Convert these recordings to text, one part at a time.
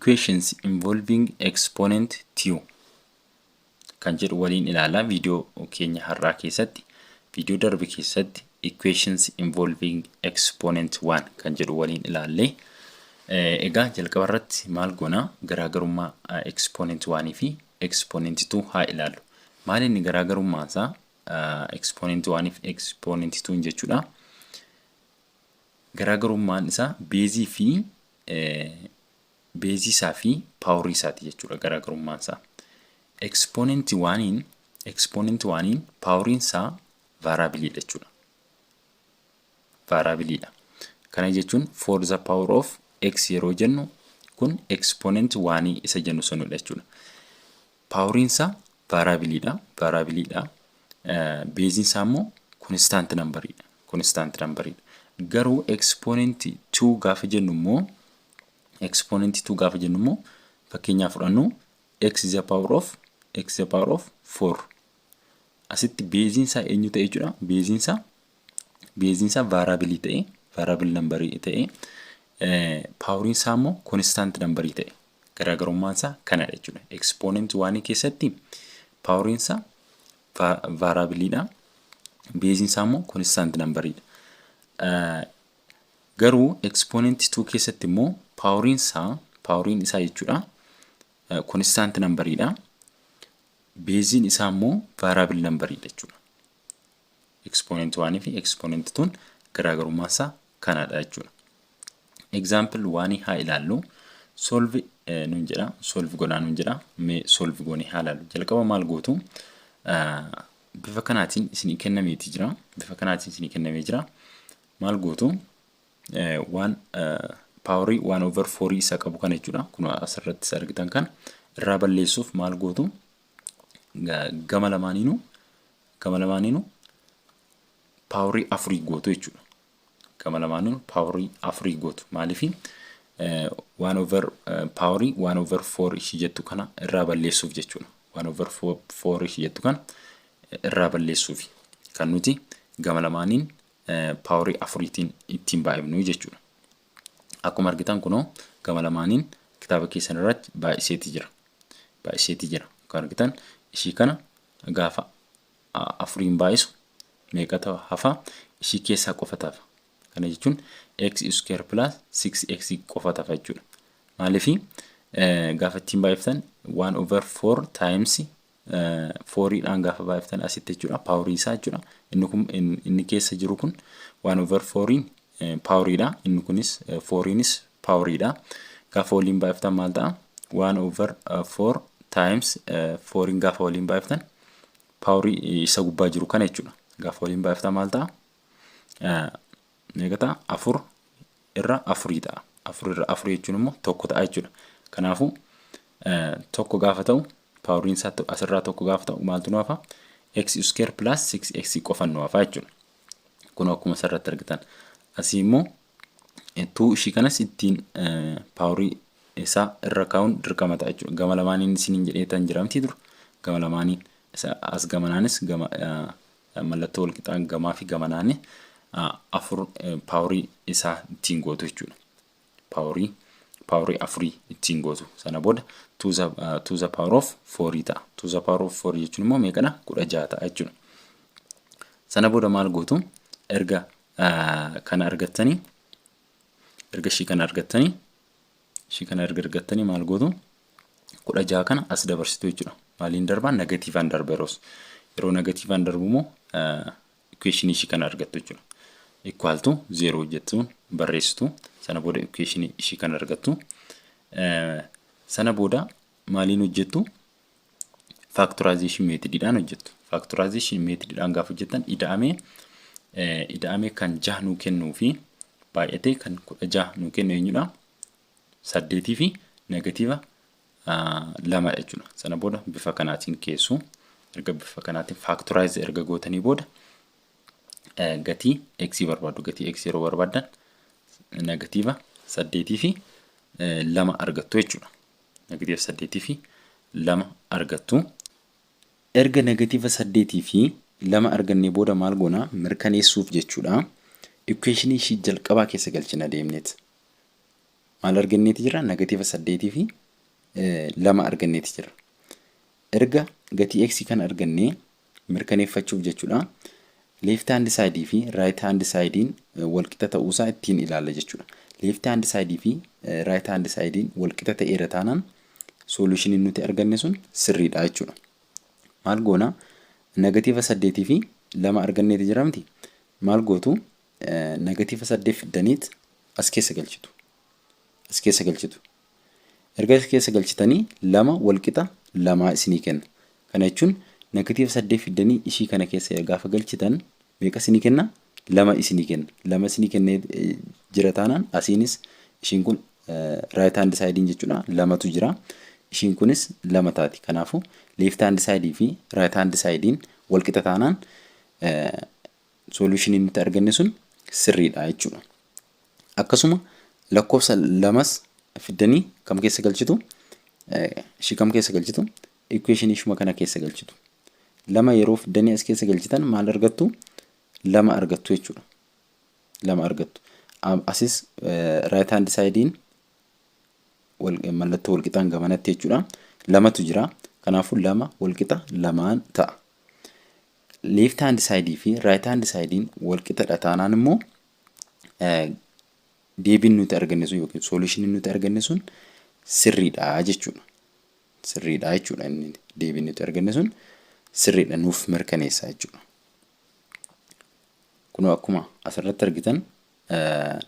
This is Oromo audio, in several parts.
Equations involving exponent 2 kan jedhu waliin ilaalaa viidiyoo keenya har'aa keessatti. Viidiyoo darbe keessatti equations involving exponent 1 kan jedhu waliin ilaallee. Egaa jalqaba irratti maal goonaa? Garaagarummaa exponent 1 fi exponent 2 haa ilaallu. Maal inni garaagarummaa isaa exponent 1 fi exponent 2 jechuudha? Garaagarummaan isaa beezii isaa fi paaworii isaati jechuudha garaagarummaan isaa. Exponent 1iin paaworiin isaa vaaraabiliidha jechuudha. Vaaraabiliidha. Kana jechuun four the power of x yeroo jennu kun exponent 1 isa jennu sanudha jechuudha. Paaworiin isaa vaaraabiliidha. Vaaraabiliidha. Beeziin isaa immoo constant numberiidha. Constant numberiidha. Garuu exponent 2 gaafa jennu immoo, exponent 2 gaafa jennu immoo, fakkeenyaaf fudhannu x the power of 4. Asitti beeziin isaa eenyu ta'e jechuudha? Beeziin isaa vaaraabilii ta'e, variable numberii ta'e, paaworiin isaa immoo constant numberii ta'e. Garaagarummaan isaa kanadha jechuudha. Exponent 1 keessatti paaworiin isaa vaaraabiliidha. Beeziin isaa immoo constant numberiidha. Garuu exponent 2 keessatti immoo paaworiin isaa jechuudha, constant numberiidha. Beeziin isaa immoo variable numberiidha jechuudha. Exponent 1 fi exponent 2 garaagarummaan isaa kanadha jechuudha. Example 1 haa ilaallu. Solve nuun jedha. Solve godhaa nuun jedha. Mee solve goonee haa ilaallu. Jalqaba maal gootu? Bifa kanaatiin isinii kennameeti jira. Bifa kanaatiin isinii kennamee jira. Maal gootu? Waan paaworii 1/4 isa qabu kana jechuudha. Kun asirratti isa argitan kana irraa balleessuuf maal gootu? Gama lamaaniinuu paaworii afurii gootu jechuudha. Gama lamaaniinuu paaworii afurii gootu. Maaliifi? One over paaworii 1/4 ishii jettu kana irraa balleessuuf jechuudha. 1/4 ishii jettu kana irraa balleessuuf kan nuti gama lamaaniin paaworii afuriitiin ittiin baay'ifnu jechuudha. Akkuma argitan kunoo gama lamaaniin kitaaba keessan irratti baay'iseeti jira. Baay'iseeti jira. Akkuma argitan ishii kana gaafa afuriin baay'isu meeqatu hafa? Ishii keessaa qofa hafa. Kana jechuun x square plus 6x qofa hafa jechuudha. Maaliifi? Gaafa ittiin baay'iftan 1/4 times fouriidhaan gaafa baay'iftan asitti jechuudha, paaworii isaa jechuudha. Inni kun, inni keessa jiru kun 1/4iin paaworiidha. Inni kunis fouriinis paaworiidha. Gaafa waliin baay'iftan maal ta'a? 1/4 times fouriin gaafa waliin baay'iftan paaworii isa gubbaa jiru kana jechuudha. Gaafa waliin baay'iftan maal ta'a? Meeqa ta'a? Afur irra afurii ta'a. Afur irra afurii jechuun immoo tokko ta'a jechuudha. Kanaafuu tokko gaafa ta'u, paaworiin isaa asirraa tokko gaafa ta'u maaltu nu hafa? X square plus 6x qofa nu hafa jechuudha. Kun akkuma asirratti argitan. Asii immoo two ishii kanas ittiin paaworii isaa irra kaa'uun dirqama ta'a jechuudha. Gama lamaaniin isiniin jedheetan jiramtii dur. Gama lamaaniin as gamanaanis gama mallattoo wal qixaan gamaa fi gamanaani afur paaworii isaa ittiin gootu jechuudha. Paaworii afurii ittiin gootu. Sana booda to the power of fourii ta'a. To the power of fourii jechuun immoo meeqadha? 16 ta'a jechuudha. Sana booda maal gootu? Erga kana argattanii, erga ishii kana argattanii, ishii kana erga argattanii maal gootu? 16 kana as dabarsitu jechuudha. Maaliin darbaa? Negatiivaan darba yeroos. Yeroo negatiivaan darbu immoo equationii ishii kana argattu jechuudha. Equal to zero jettuun barreessitu. Sana booda equationii ishii kana argattu. Sana booda maaliin hojjettu? Factorization methodiidhaan hojjettu. Factorization methodiidhaan gaafa hojjettan ida'amee kan jaha nuu kennuu fi baay'atee kan 16 nuu kennu eenyudha? Saddeetii fi negatiiva lamadha jechuudha. Sana booda bifa kanaatiin keessu. Erga bifa kanaatiin factorize erga gootanii booda gatii x barbaaddu. Gatii x yeroo barbaaddan negatiiva saddeetii fi lama argattu jechuudha. Negatiiva saddeetii fi lama argattu. Erga negatiiva saddeetii fi lama argannee booda maal goonaa? Mirkaneessuuf jechuudha. Equationii ishii jalqabaa keessa galchina deemneet. Maal arganneeti jira? Negatiiva saddeetii fi lama arganneeti jira. Erga gatii x kana argannee mirkaneeffachuuf jechuudha. Left hand side fi right hand sidein walqixa ta'uusaa ittiin ilaalla jechuudha. Left hand side fi right hand sidein walqixa ta'eera taanaan solutioniin nuti arganne sun sirriidha jechuudha. Maal goona? Negative saddeetii fi lama arganneeti jira miti. Maal gootu? Negative saddeet fiddaniit as keessa galchitu. As keessa galchitu. Erga as keessa galchitanii lama walqixa lamaa isinii kenna. Kana jechuun negative saddeet fiddanii ishii kana keessa gaafa galchitan meeqa isinii kenna? Lama isinii kenna. Lama isinii kennee jira taanaan asiinis ishiin kun right hand sidein jechuudha, lamatu jira. Ishiin kunis lama taati. Kanaafuu left hand side fi right hand sidein walqixa taanaan solutioniin nuti arganne sun sirriidha jechuudha. Akkasuma lakkoofsa lamas fiddanii kam keessa galchitu? Ishii kam keessa galchitu? Equation ishuma kana keessa galchitu. Lama yeroo fiddanii as keessa galchitan maal argattu? Lama argattu jechuudha. Lama argattu. Asis right hand sidein mallattoo walqixaan gamanatti jechuudha. Lamatu jira. Kanaafuu lama walqixa lamaan ta'a. Left hand side fi right hand sidein walqixadha taanaan immoo deebiin nuti arganne sun yookiin solutioniin nuti arganne sun sirriidha jechuudha. Sirriidha jechuudha, inni deebiin nuti arganne sun sirriidha nuuf mirkaneessa jechuudha. Kunoo akkuma asirratti argitan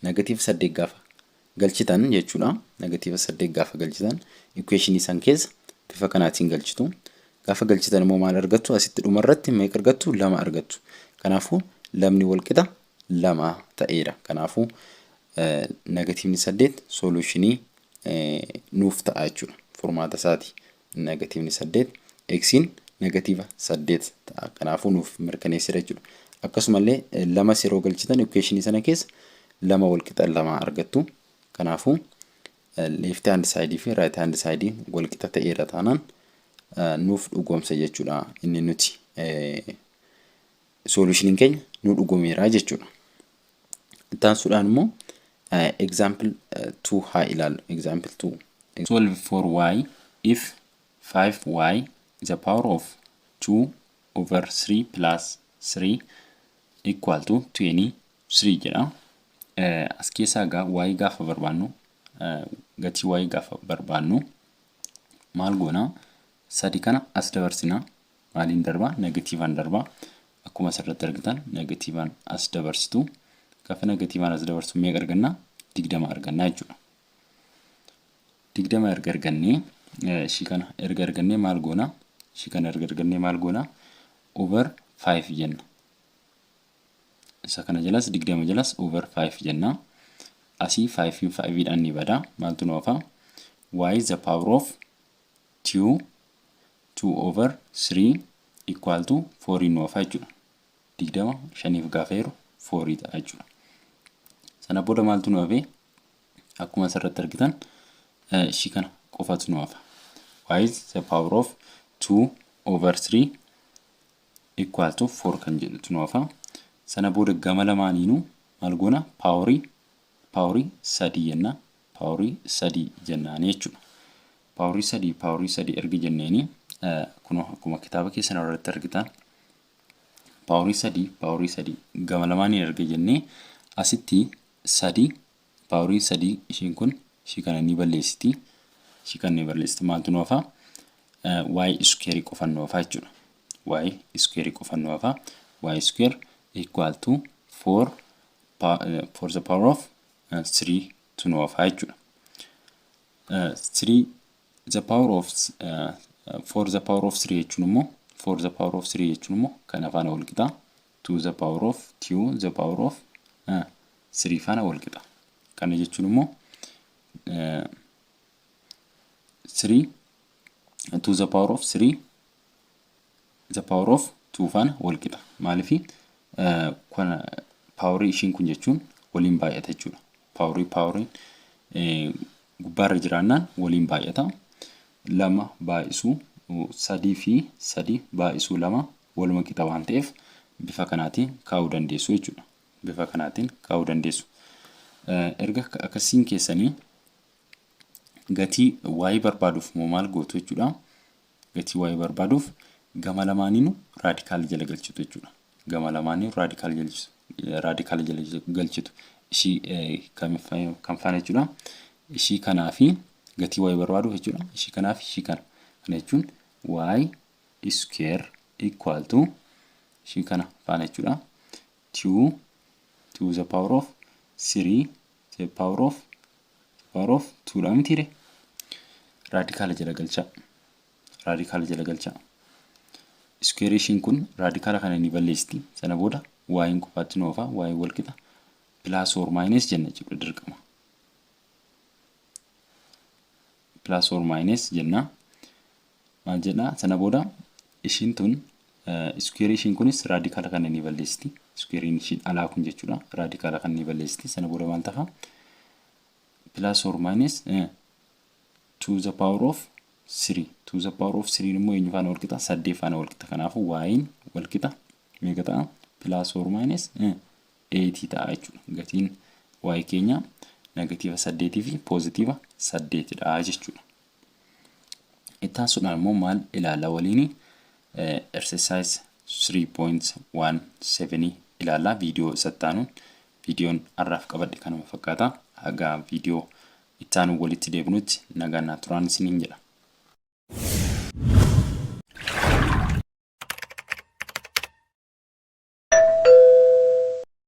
negative saddeet gaafa galchitan jechuudha. Negative saddeet gaafa galchitan equationii san keessa bifa kanaatiin galchitu. Gaafa galchitan immoo maal argattu? Asitti dhumarratti meeqa argattu? Lama argattu. Kanaafuu lamni walqixa lama ta'eera. Kanaafuu negativeni saddeet solutionii nuuf ta'a jechuudha. Furmaata isaati. Negativeni saddeet, xiin negative saddeet ta'a. Kanaafuu nuuf mirkaneessira jechuudha. Akkasumallee lamas yeroo galchitan equationii sana keessa lama walqixa lama argattu. Kanaafuu left hand side fi right hand side walqixa ta'eera taanaan nuuf dhugoomsa jechuudha. Inni nuti solutioniin keenya nu dhugoomeera jechuudha. Itti aansuudhaan immoo example 2 haa ilaallu. Example 2. Solve for y if 5y is the power of 2 over 3 plus 3 equal to 23 jedha. As keessaa egaa y gaafa barbaannu, gatii y gaafa barbaannu maal goona? Sadi kana as dabarsina. Maaliin darbaa? Negativeaan darbaa. Akkuma asirratti argitan negativeaan as dabarsitu. Gaafa negativeaan as dabarsu meeqa arganna? 20 arganna jechuudha. 20 erga argannee, ishii kana erga argannee maal goona? Ishii kana erga argannee maal goona? Over 5 jenna. Isa kana jalas 20 jalas over 5 jenna. Asii 5 5dhaan ni bada. Maaltu nu hafa? Y is the power of 2 2 over 3 equal to 4 nu hafa jechuudha. 20 shaniif gaafa yeroo 4 ta'a jechuudha. Sana booda maaltu nu hafe? Akkuma asirratti argitan ishii kana qofatu nu hafa. Y is the power of 2 over 3 equal to 4 kan jedhutu nu hafa. Sana booda gama lamaaniinuu maal goona? Powerii sadii jenna. Powerii sadii jennaani jechuudha. Powerii sadii erga jenneeni, kunoo akkuma kitaaba keessan irratti argitan powerii sadii gama lamaaniin erga jennee, asitti sadii powerii sadii ishiin kun ishii kana ni balleessiti. Ishii kana ni balleessiti. Maaltu nu hafa? Y square qofa nu hafa jechuudha. Y square qofa nu hafa. Y square equal to 4 for the power of 3 tu nu hafa jechuudha. 3 the power of 4 the power of 3 jechuun immoo, 4 the power of 3 jechuun immoo kana faana wal qixa. 2 the power of 2 the power of 3 faana wal qixa. Kana jechuun immoo 3 2 the power of 3 the power of 2 faana wal qixa. Maaliifi powerii ishiin kun jechuun waliin baay'ata jechuudha. Poweriin gubbaarra jiraannaan waliin baay'ata. Lama baay'isuu sadii fi sadii baay'isuu lama waluma qixa waan ta'eef bifa kanaatiin kaa'uu dandeessu jechuudha. Bifa kanaatiin kaa'uu dandeessu. Erga akkasiin keessanii Gatii y barbaaduuf immoo maal gootu jechuudha? Gatii y barbaaduuf gama lamaaniinuu raadikaala jala galchitu jechuudha. Gama lamaaniinuu raadikaala jala raadikaala jala galchitu. Ishii kam faana jechuudha? Ishii kanaa fi gatii y barbaaduuf jechuudha. Ishii kanaa fi ishii kana. Kana jechuun y square equal to ishii kana faana jechuudha. 2 to the power of 3 the power of the power of 2 dha mitiire? Raadikaala jala galchaa. Raadikaala jala galchaa. Square ishiin kun raadikaala kana ni balleessiti. Sana booda y'n qofaatti nu hafa. Y wal qixa plus or minus jenna jechuudha dirqama. Plus or minus jenna. Maal jenna? Sana booda ishiin tun square ishiin kunis raadikaala kana ni balleessiti. Squarein ishiin alaa kun jechuudha. Raadikaala kana ni balleessiti. Sana booda maal ta'a? Plus or minus to the power of 3. To the power of 3 immoo eenyu faana wal qixa? 8 faana wal qixa. Kanaafuu y'n wal qixa meeqa ta'a? Plus or minus 8 ta'a jechuudha. Gatiin y keenya negatiiva 8 fi poozitiiva 8 dha jechuudha. Itti aansuudhaan immoo maal ilaalla waliini? Exercise 3.17 ilaalla viidiyoo isatti aanuun. Viidiyoon har'aaf qabadhe kanuma fakkaata. Haga viidiyoo itti aanu walitti deebinutti nagaan naa turaan isiniin jedha.